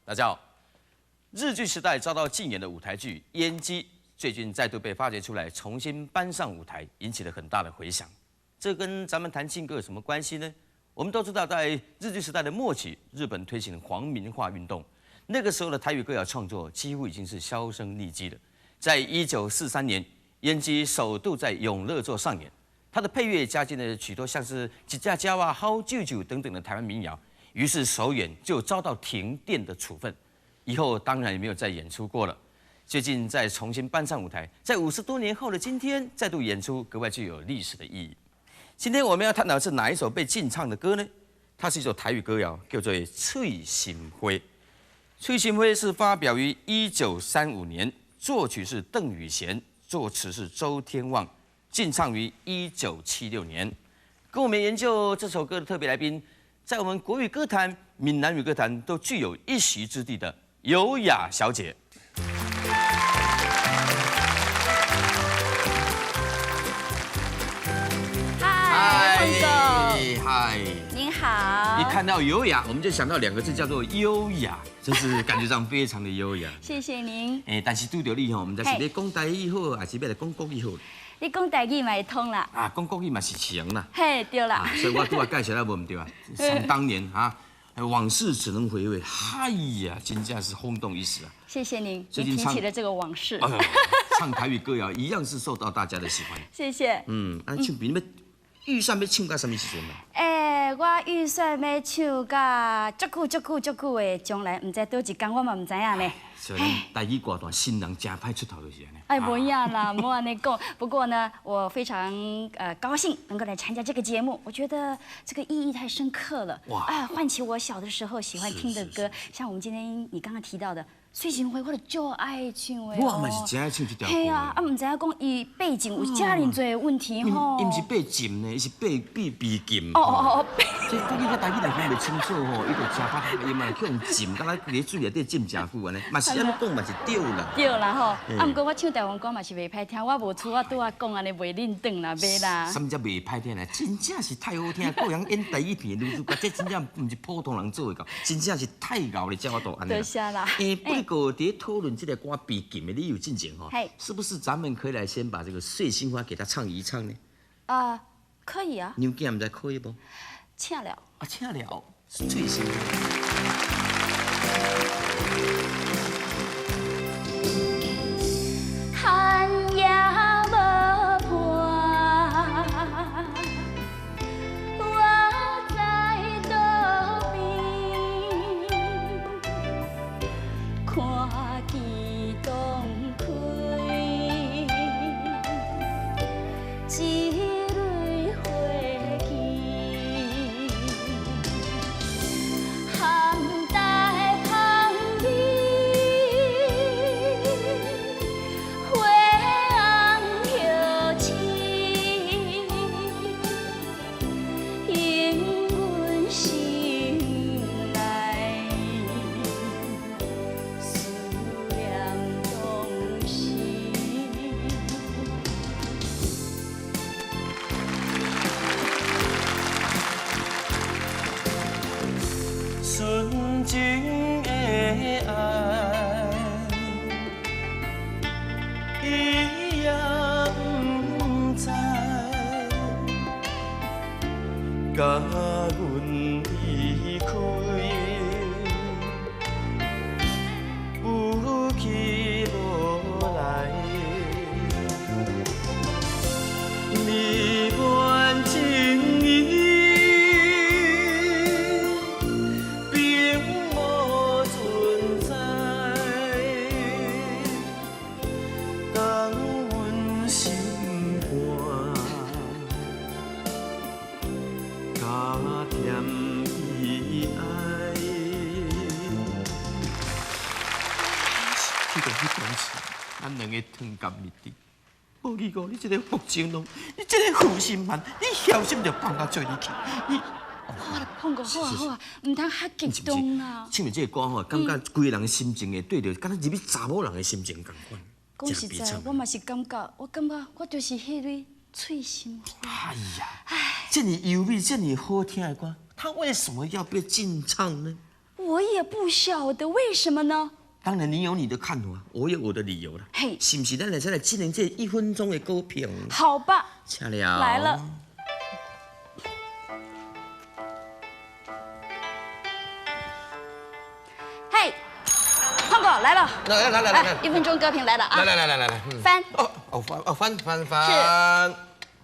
大家好，日據時代遭到禁演的舞台劇《燕姬》，最近再度被發掘出來，重新搬上舞台，引起了很大的迴響。這跟咱們談禁歌有什麼關係呢？我們都知道，在日據時代的末期，日本推行皇民化運動，那個時候的台語歌謠創作幾乎已經是銷聲匿跡了。在1943年，《燕姬》首度在永樂座上演，它的配樂加進了許多像是《一隻鳥仔》、《好舅舅》等等的台灣民謠，於是首演就遭到停電的處分，以後當然也沒有再演出過了。最近再重新搬上舞台，在50多年後的今天再度演出，格外具有歷史的意義。今天我們要探討的是哪一首被禁唱的歌呢？它是一首台語歌謠，叫做《翠心花》。《翠心花》是發表於1935年，作曲是鄧雨賢，作詞是周天旺，禁唱於1976年。跟我們研究這首歌的特別來賓，在我們國語歌壇、閩南語歌壇都具有一席之地的尤雅小姐。嗨，彭哥，嗨，您好。一看到尤雅，我們就想到兩個字，叫做優雅，真是感覺上非常的優雅。謝謝您。欸，但是拄著你吼，毋知是咧講台語好，還是欲來講國語好？你講台語嘛會通啦。啊，講國語嘛是強啦。嘿，對啦。所以我拄仔介紹了無毋對啊？想當年啊，往事只能回味，哎呀，真正是轟動一時啊！謝謝您，你提起了這個往事。唱台語歌謠一樣是受到大家的喜歡。謝謝。嗯，啊，唱片你欲預算欲唱到啥物時陣啊？欸，我預算欲唱到足久足久足久的將來，毋知佗一工，我嘛毋知影呢。所以台語歌壇新人誠歹出頭就是按呢。哎，無影啦，莫按呢講。不過呢，我非常高興能夠來參加這個節目，我覺得這個意義太深刻了。哇！哎，喚起我小的時候喜歡聽的歌，像我們今天你剛剛提到的《翠心花》，我就足愛唱的。我嘛是真愛唱這條歌。嘿啊，啊，毋知影講伊背景有遮爾濟問題吼。伊毋是被禁呢，伊是被禁。哦哦哦。這國語佮台語內分袂清楚吼，伊就誠歹音嘛，去予浸，敢若佇水內底浸誠久按呢，嘛是按呢講嘛是對啦。對啦吼，啊，毋過我唱台灣歌嘛是袂歹聽，我無厝我拄仔講按呢袂認當啦，袂啦。啥物叫袂歹聽呢？真正是太好聽，閣會曉演台語片的女主角，這真正毋是普通人做會到，真正是太𠢕了，才有法度按呢。多謝啦。欸，不過佇討論這個歌被禁的理由進前吼，是不是咱們可以來先把這個《碎心花》給他唱一唱呢？啊，可以啊。娘囝毋知可以無？請了。啊，請了，翠心花。寒夜無伴，我在倒邊，看見洞開，一蕊花枝，含台香味，花紅葉青，映阮心內，思念當時。純情的愛，伊也毋知，共阮離開，有去無來，美滿情意並無存在，當阮心肝加添悲哀。這個彼當時，咱兩个糖甘蜜甜。無記過你這個薄情郎，你這個負心漢，你梟心就放甲做你去，你。好啦，碰過好啊好啊，毋通較激動啦。唱這個歌吼，感覺規个人心情會對著，敢若入去查某人的心情仝款。講實在，我嘛是感覺，我感覺我就是彼蕊翠心花。哎呀，這麼優美、這麼好聽的歌，它為什麼要被禁唱呢？我也也不晓得为什么呢？当然，你有你的看法，我有我的理由了。嘿，是不是？咱来再来进行这一分钟的歌评。好吧，请了。来了。嘿，胖哥来了。来来来来来，一分钟歌评来了啊！来来来来来来，翻。哦哦翻哦翻翻翻。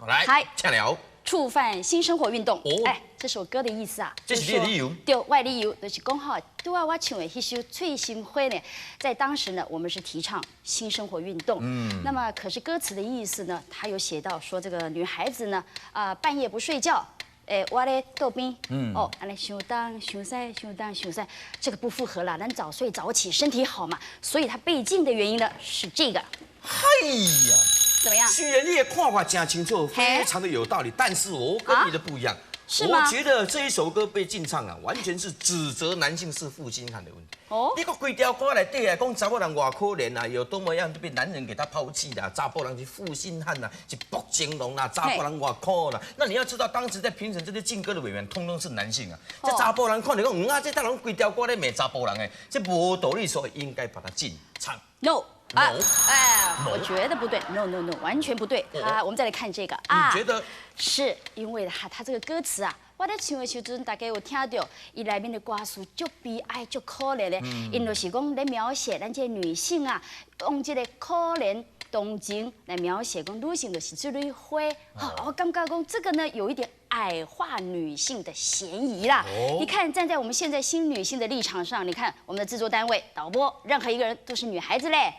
来，请了。触犯新生活运动，哎，这首歌的意思啊，这是你的理由。对，我的理由就是讲吼，拄仔我唱的彼首《翠心花》呢，在当时呢，我们是提倡新生活运动。那么可是歌词的意思呢，他有写到说这个女孩子呢，啊，半夜不睡觉，哎，我咧桌边，哦，按呢想东想西，想东想西，这个不符合啦，咱早睡早起，身体好嘛，所以他被禁的原因呢是这个。嗨呀。怎么样？虽然你的看法讲清楚，非常的有道理，但是我跟你的不一样。是吗？我觉得这一首歌被禁唱啊，完全是指责男性是负心汉的问题。哦，你阁规条歌内底啊，讲查某人偌可怜啊，有多么样被男人给他抛弃啦，查埔人是负心汉呐，是薄情郎啦，查埔人偌苦啦。那你要知道，当时在评审这些禁歌的委员，通通是男性啊。这查埔人看著讲，啊，这当人规条歌咧骂查埔人的，这无道理，所以应该把它禁唱。 No。啊，哎，我觉得不对，no no no，完全不对。啊，我们再来看这个啊，你觉得？是因为他这个歌词啊，我咧唱的时阵，大家有听到，伊内面的歌词足悲哀、足可怜的，𪜶就是讲咧描写咱这个女性啊，用这个可怜同情来描写讲女性就是这类花。哈，我感觉讲这个呢，有一点矮化女性的嫌疑啦。你看，站在我们现在新女性的立场上，你看我们的制作单位、导播，任何一个人都是女孩子嘞。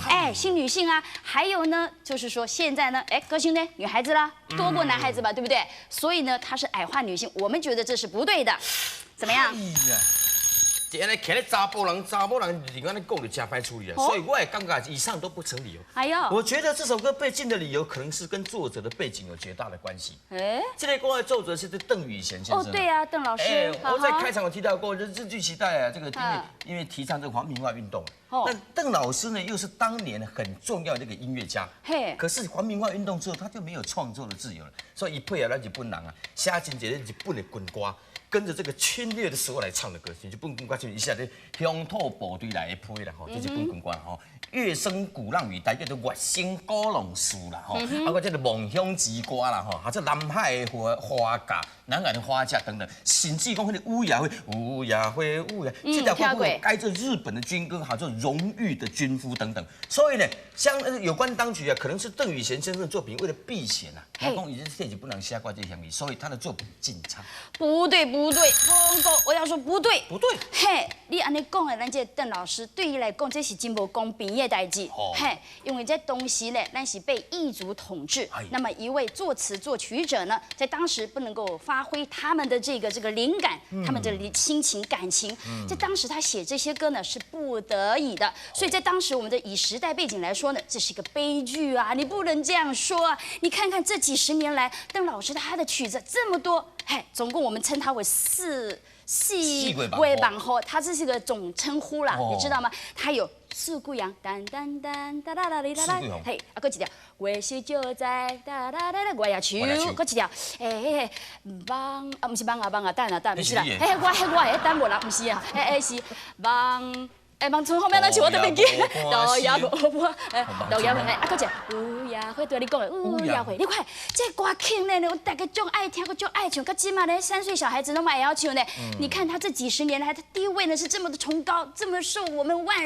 哎，新女性啊，还有呢，就是说现在呢，哎，歌星呢，女孩子啦，多过男孩子吧，对不对？所以呢，她是矮化女性，我们觉得这是不对的，怎么样？哎呀，这按呢徛咧查埔人、查某人，你按呢讲就真歹处理啊。所以我也感觉以上都不成理由。哎呦，我觉得这首歌被禁的理由，可能是跟作者的背景有绝大的关系。哎，这个歌的作者是邓雨贤先生。哦，对啊，邓老师。哎，我在开场有提到过，就日据时代啊，这个因为提倡这个皇民化运动。那邓老师呢，又是当年很重要的一个音乐家。嘿。可是皇民化运动之后，他就没有创作的自由了，所以伊配合咱日本人啊，写真济日本的军歌，跟着这个侵略的时候来唱的歌，日本军歌就一下子乡土部队来的批啦吼，这日本军歌吼，乐声鼓浪屿，台叫做乐声鼓浪屿啦吼，啊个这个梦乡之歌啦吼，啊这南海的花花架、南岸的花架等等，甚至讲彼个乌鸦会、乌鸦会、乌鸦，这条歌改做日本的军歌，叫做荣誉的军夫等等。所以呢，像有关当局啊，可能是邓雨贤先生的作品为了避嫌啊，他讲伊这日本人写歌这嫌疑，所以他的作品禁唱。不对不对，鹏哥，我要说不对。不对。嘿，你按呢讲的，咱这邓老师对伊来讲，这是真无公平的代志。嘿，因为这东西呢，咱是被异族统治。那么一位作词作曲者呢，在当时不能够发挥他们的这个灵感，他们的心情感情，在当时他写这些歌呢是不得已的。所以在当时我们的以时代背景来说呢，这是一个悲剧啊！你不能这样说啊！你看看这几十年来，邓老师他的曲子这么多，嘿，总共我们称他为四月万户，他这是个总称呼啦，你知道吗？他有四季阳，噔噔噔哒啦啦哩啦啦，嘿，啊，阁一条，月色照在哒啦啦啦，月牙树，阁一条，哎，梦啊，毋是梦啊梦啊，等啊等，毋是啦，哎，我迄等无啦，毋是啊，哎哎是梦。哎，梦从后面那句我都袂记，豆芽无哎，豆芽哎，啊，阁一个乌鸦会对你讲的乌鸦会，你看这歌曲呢，我大家足爱听，阁足爱唱，佮这马咧3岁小孩子拢嘛会晓唱呢。你看他这几十年来，他地位呢是这么的崇高，这么受我们万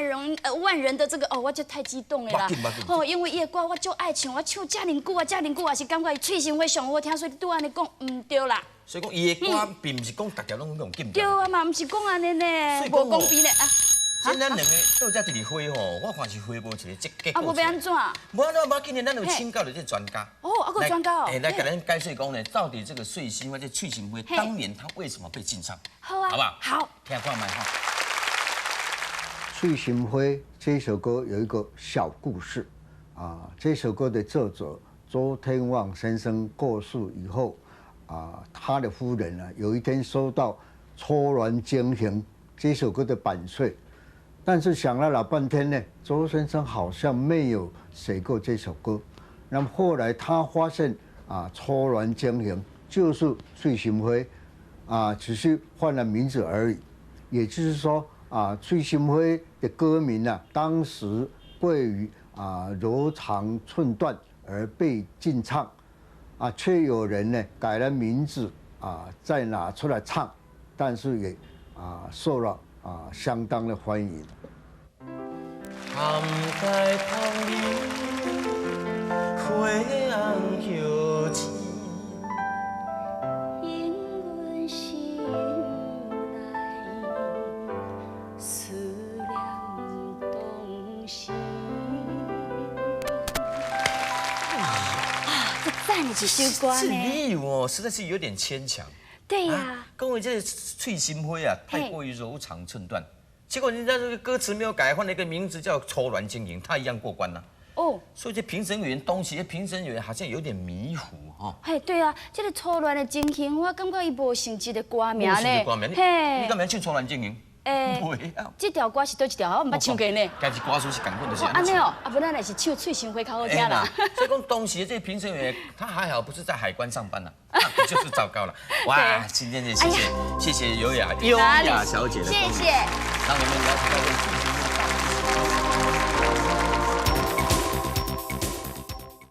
人的这个哦，我就太激动了啦。哦，因为伊的歌我足爱唱，我唱遮尔久啊，遮尔久啊，是感觉伊翠心花上好听，所以你拄按呢讲毋对啦。所以讲伊的歌并毋是讲大家拢用禁。对啊嘛，毋是讲按呢呢，无公平呢啊。这咱两个到遮伫咧回吼，我看是回无一个结结果。啊，无欲按怎？无按怎，无要紧的，咱有请教著这专家。哦，啊，阁有专家哦。哎，来共咱解释讲呢，到底这个翠心花、这翠心花，当年它为什么被禁唱？好啊，好不好？好。听看觅哈。翠心花这首歌有一个小故事啊，这首歌的作者周天旺先生过世以后啊，他的夫人呢，有一天收到《错乱惊形》这首歌的版税。但是想了老半天呢，周先生好像没有写过这首歌。那么后来他发现啊，《错乱惊形》就是翠心花，啊，只是换了名字而已。也就是说啊，啊，翠心花的歌名啊，當時過於柔腸寸斷而被禁唱，卻有人呢改了名字再拿出來唱，但是也受了相當的歡迎。坎街芳里花紅葉青，映阮心內思念東西。啊，這讚的一首歌這呢。理由哦，實在是有點牽強。對呀。講為這個翠心花啊，太過於柔腸寸斷。結果人家這個歌詞沒有改，換了一個名字叫《初戀情形》，他一樣過關了。哦，所以這評審員東西，評審員好像有點迷糊哈。嘿，對啊，這個初戀的情形，我感覺伊無性質的歌名無性呢質歌名，你敢會唱初戀情形？欸，這條歌是佗一條？我毋捌唱過呢。但是歌詞是仝款，就是。按呢哦，啊無咱來是唱翠心花較好聽啦。所以講當時的這個評審員，他還好不是在海關上班啦，那就是糟糕了。哇，今天就謝謝謝謝優雅優雅小姐的，謝謝。讓我們。